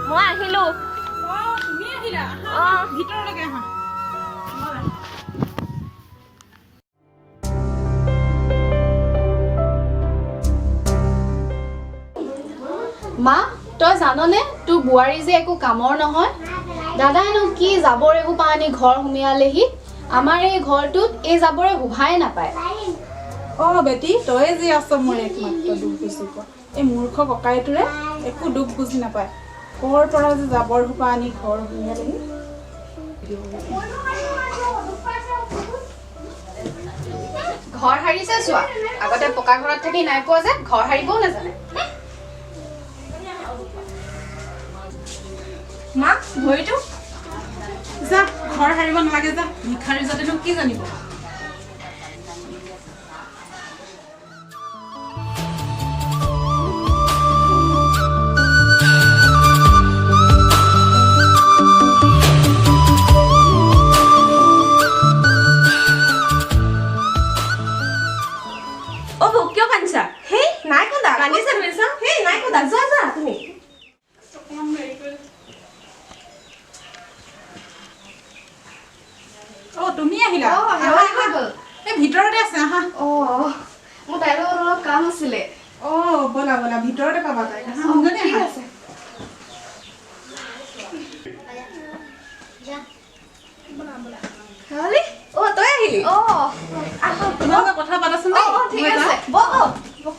মই আহিলো। অ, তুমি আহিলা? আহা। অ। ভিতৰলৈকে আহা। ব'লা। মা, তই জাননে তোৰ বোৱাৰী যে একো কামৰ নহয়? দাদাইনো কি জাবৰ এসোপা আনি ঘৰ সুমিয়ালেহি। আমাৰ এই ঘৰটোত এই জাবৰে শোভাই নাপায়। অ বেটি, তয়ে যি আছ মোৰ একমাত্ৰ দুখ বুজি পোৱা। এই মূৰ্খ ককাইটোৰে একো দুখ বুজি নাপায়। ক'ৰ পৰা যে জাবৰ সোপা আনি ঘৰ সুমিয়ালেহি। ঘৰ সাৰিছে চোৱা, আগতে পকা ঘৰত থাকি নাই পোৱা যে ঘৰ সাৰিবও নাজানে। মা, ভৰিটো। যা, ঘৰ সাৰিব নালাগে যা। ভিখাৰী জাতিনো কি জানিব? অ বৌ, কিয় কান্দিছা? হেই, নাই কন্দা। কান্দিছা তুমি চা। হেই, নাই কন্দা, যোৱা যোৱা তুমি। অ, তুমি আহিলা? অ, আহা, শেৱালি আহা। হৈ গ'ল? এই ভিতৰতে আছে, আহা। অ, মোৰ তাইৰ লগত অলপ কাম আছিলে। অ, ব'লা ব'লা, ভিতৰতে পাবা তাইক। আহা সোনকালে। ঠিক আহা। আছে। শেৱালি, অ তই আহিলি? অ। তোমালোকে কথা পাতাচোন দেই। অ, ঠিক মই যাওঁ। আছে। বহ বহ।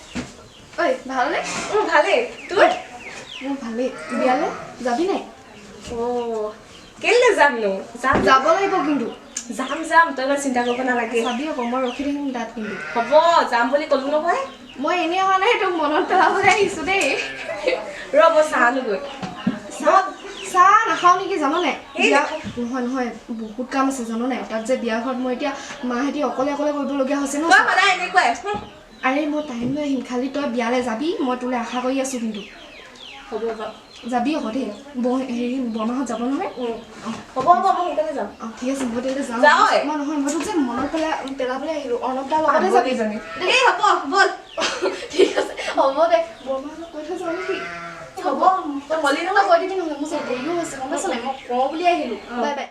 ঐ, ভালনে? ভালেই, তোৰ? মোৰ ভালেই। বিয়ালে যাবি নাই? অ, কেলে যামনো? যাম। যাব লাগিব কিন্তু। যাম যাম, তই ইমান চিন্তা কৰিব নালাগে। চাবি আকৌ, মই ৰখি থাকিম তাত কিন্তু। হ'ব, যাম বুলি ক'লো নহয়। মই এনেই অহা নাই, তোক মনত পেলাবলৈ আহিছো দেই। ৰ, মই চাহ আনোগৈ। চাহ চাহ নাখাওঁ নেকি জাননে? এই। বিয়া নহয় নহয়, বহুত কাম আছে জাননে তাত যে বিয়া ঘৰত। মই এতিয়া মাহঁতি অকলে অকলে কৰিবলগীয়া হৈছে ন। তই সদায় এনেকুৱাই। আৰে, মই টাইম লৈ আহিম, খালি তই বিয়ালৈ যাবি। মই তোলৈ আশা কৰি আছো কিন্তু। হ'ব বাৰু। যাবি আকৌ দেই। বৌ হেৰি বৰমাহঁত যাব নহয়। হ'ব হ'ব, মই সোনকালে যাম। অঁ, ঠিক আছে, মই তেন্তে যাওঁ। যাওঁৱে। মই নহয়, মই তোক যে মনত পেলাবলৈ আহিলোঁ। অৰ্ণৱ দাৰ লগতে যাবি। এই হ'ব, ব'ল। ঠিক আছে, হ'ব দে। বৰমাহঁতক কৈ থৈ যাওঁ নেকি? হ'ব, তই ক'লি তই নহয়। কৈ দিবি নহ'লে। মোৰ যে দেৰিও হৈছে, গম পাইছ নাই? মই কওঁ বুলি আহিলোঁ। Bye bye.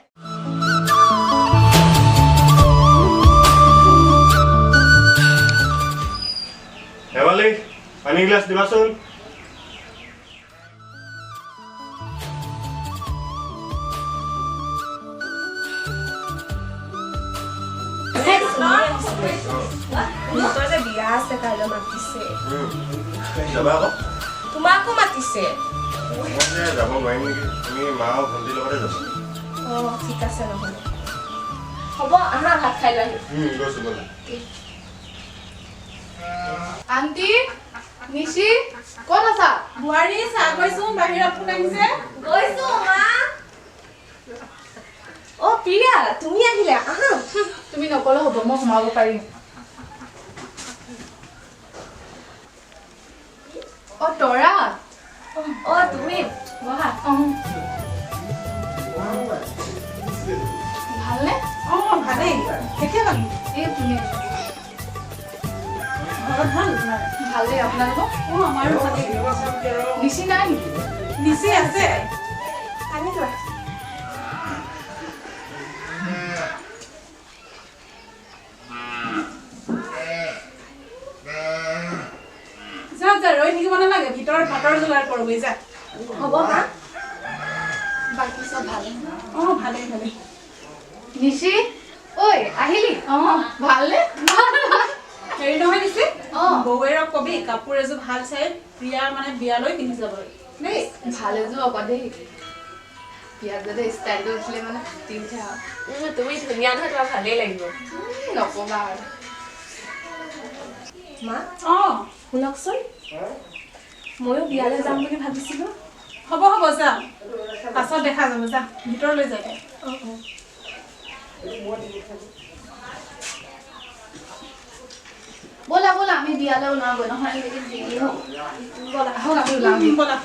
শেৱালি, পানী গিলাচ দিবাচোন। তই যে বিয়া আছে কাইলৈ, মাতিছে। যাবা আকৌ। তোমাকো মাতিছে। মই যে যাব নোৱাৰিম নেকি? তুমি মা আৰু ভণ্টিৰ লগতে যাবা। অ, ঠিক আছে নহ'লে। হ'ব, আহা, ভাত খাই লৈ আহিম। গৈছোঁ, ব'লা। আণ্টি, নিশি, ক'ত আছা? বোৱাৰী, চাহ গৈছোন, বাহিৰত কোন আহিছে। গৈছো মা। অ প্ৰিয়া, তুমি আহিলা? আহা। তুমি নক'লেও হ'ব, মই সোমাব পাৰিম। অ তৰা। অ তুমি, বহা। অ, ভালনে? অ, ভালেই। কেতিয়া পালি? এই পোনে। ঘৰত ভাল তোমাৰ? ভালেই, আপোনালোকৰ? অ, আমাৰো ভালেই। নিশি নাই নেকি? নিচি আছে। পানী লোৱা। যা যা, ৰৈ থাকিব নালাগে, ভিতৰত ভাতৰ যোগাৰ কৰোগৈ যা। হ'ব মা। বাকী চব ভালে? অ, ভালেই ভালেই। নিশি, ঐ আহিলি? অ, ভালনে? হেৰি নহয় নিচি, অ। বৌৱেৰক কবি কাপোৰ এযোৰ ভাল চাই প্ৰিয়াৰ মানে বিয়ালৈ পিন্ধি যাবলৈ দেই। ভাল এযোৰ আকৌ দেই। বিয়াত যাতে ষ্টাইলটো উঠিলে মানে ফুটি উঠে আৰু। তুমি ধুনীয়া নহয়, তোমাৰ ভালেই লাগিব। নকবা আৰু। মা। অ। শুনকচোন, ময়ো বিয়ালৈ যাম বুলি ভাবিছিলোঁ। হ'ব হ'ব, যা, পাছত দেখা যাব। যা, ভিতৰলৈ যা। ব'লা ব'লা, আমি বিয়ালৈ ওলাওঁগৈ, নহ'লে দেৰি হ'ব। ব'লা, আহক, আমি ওলাওঁগৈ। ব'লা।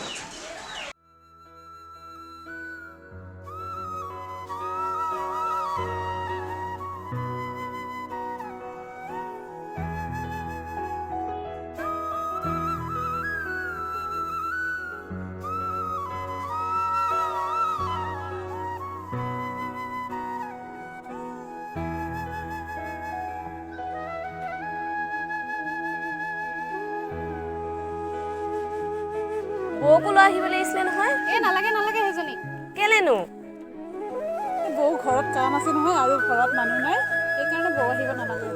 বৌকো লৈ আহিব লাগিছিলে নহয়। এই নালাগে নালাগে সেইজনী। কেলেনো? বৌ ঘৰত কাম আছে নহয় আৰু ঘৰত মানুহ নাই, সেইকাৰণে বৌ আহিব নালাগে।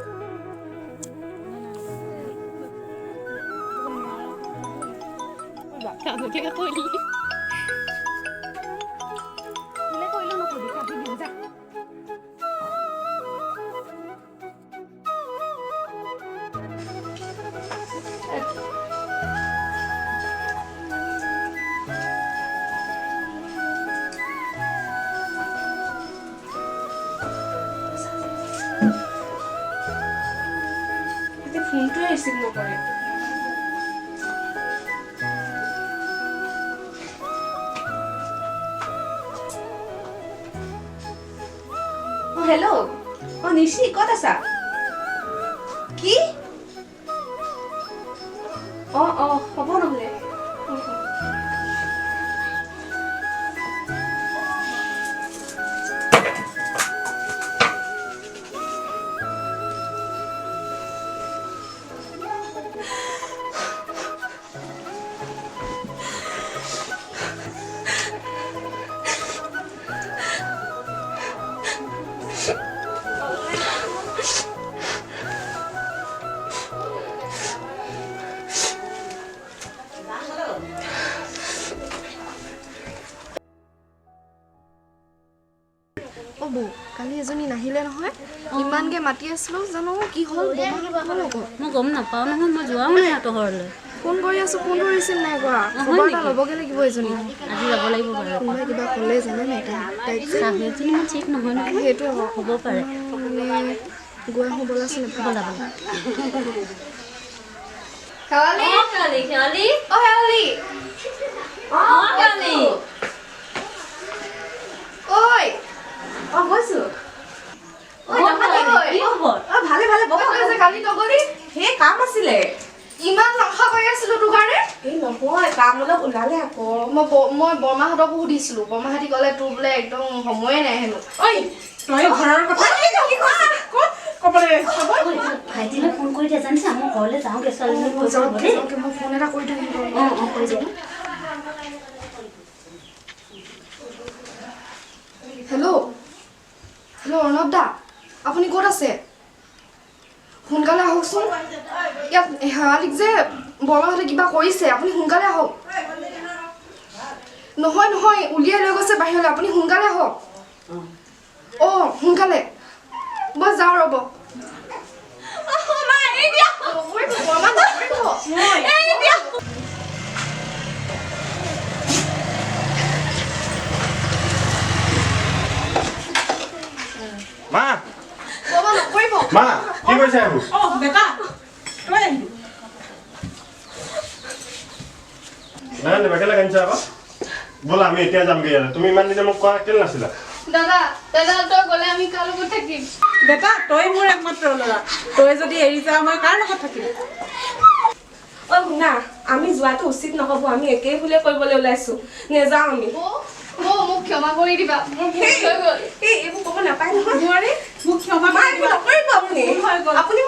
ফোনটোৱে ৰিচিভ নকৰে। অ হেল্ল', অ নিশি ক'ত আছা? কি? অ অ হ'ব নহ'লে। অ বৌ, কালি এজনী নাহিলে নহয়, ইমানকে মাতি আছিলো, জানো কি হ'ল। মই গম নাপাওঁ নহয়, মই যোৱাও নাই সিহঁতৰ ঘৰলৈ। ফোন কৰি আছো, ফোনটো ৰিচিভ নাই কৰা। খবৰ এটা ল'বগৈ লাগিব এজনী। আজি যাব লাগিব বাৰু। কোনোবাই কিবা ক'লে জানে নাই তাইক? শাহুৱেকজনী ইমান ঠিক নহয় নহয়। সেইটো হ'ব পাৰে। মানে গৈ আহোঁ ব'লাচোন। ব'লা ব'লা। শেৱালি, শেৱালি, শেৱালি, অ শেৱালি, অ শেৱালি, ঐ। অ গৈছো। অ ভালে ভালে। কালি নগলি? সেই কাম আছিলে। ইমান আশা কৰি আছিলো তোৰ কাৰণে। এই নহয়, কাম অলপ ওলালে আকৌ। মই বৰমাহঁতকো সুধিছিলো, বৰমাহঁতি ক'লে তোৰ বোলে একদম সময়ে নাই হেনো। ঐ তই ঘৰৰ কথা ক'বলৈ ভাইটিলৈ ফোন কৰি দিয়া জানিছা, মই ঘৰলৈ যাওঁগৈ, ছোৱালীজনী কৈ যাব দেই। মই ফোন এটা কৰি থৈ। অঁ অঁ কৰি যাব। হেল্ল' হেল্ল' অৰ্ণৱ দা, আপুনি ক'ত আছে? সোনকালে আহকচোন, ইয়াত শেৱালিক যে বৰমাহঁতে কিবা কৰিছে। আপুনি সোনকালে আহক। নহয় নহয়, উলিয়াই লৈ গৈছে বাহিৰলৈ। আপুনি সোনকালে আহক। অঁ সোনকালে, মই যাওঁ ৰ'ব। বৰমা নকৰিব। মা, বৰমা নকৰিব। মা কি কৰিছা এইবোৰ? অ বেটা তই আহিবি। নাই নাই, কেলে কান্দিছা আকৌ? ব'লা আমি এতিয়া যামগৈ ইয়ালৈ। তুমি ইমান দিনে মোক কোৱা কেলে নাছিলা? দাদা দাদা, তই গ'লে আমি কাৰ লগত থাকিম? বেটা তই মোৰ একমাত্ৰ ল'ৰা, তই যদি এৰি যাৱ মই কাৰ লগত থাকিম? অ শুনা, আমি যোৱাটো উচিত নহ'ব। আমি একেই ভুলে কৰিবলৈ ওলাইছো, নেযাওঁ আমি। বৌ মোক ক্ষমা কৰি দিবা, মোৰ ভুল হৈ গ'ল। এই এইবোৰ ক'ব নাপায় নহয়। বোৱাৰী মোক ক্ষমা মা কৰি এইবোৰ দিবা। নকৰিব আপুনি। ভুল হৈ গ'ল। আপুনি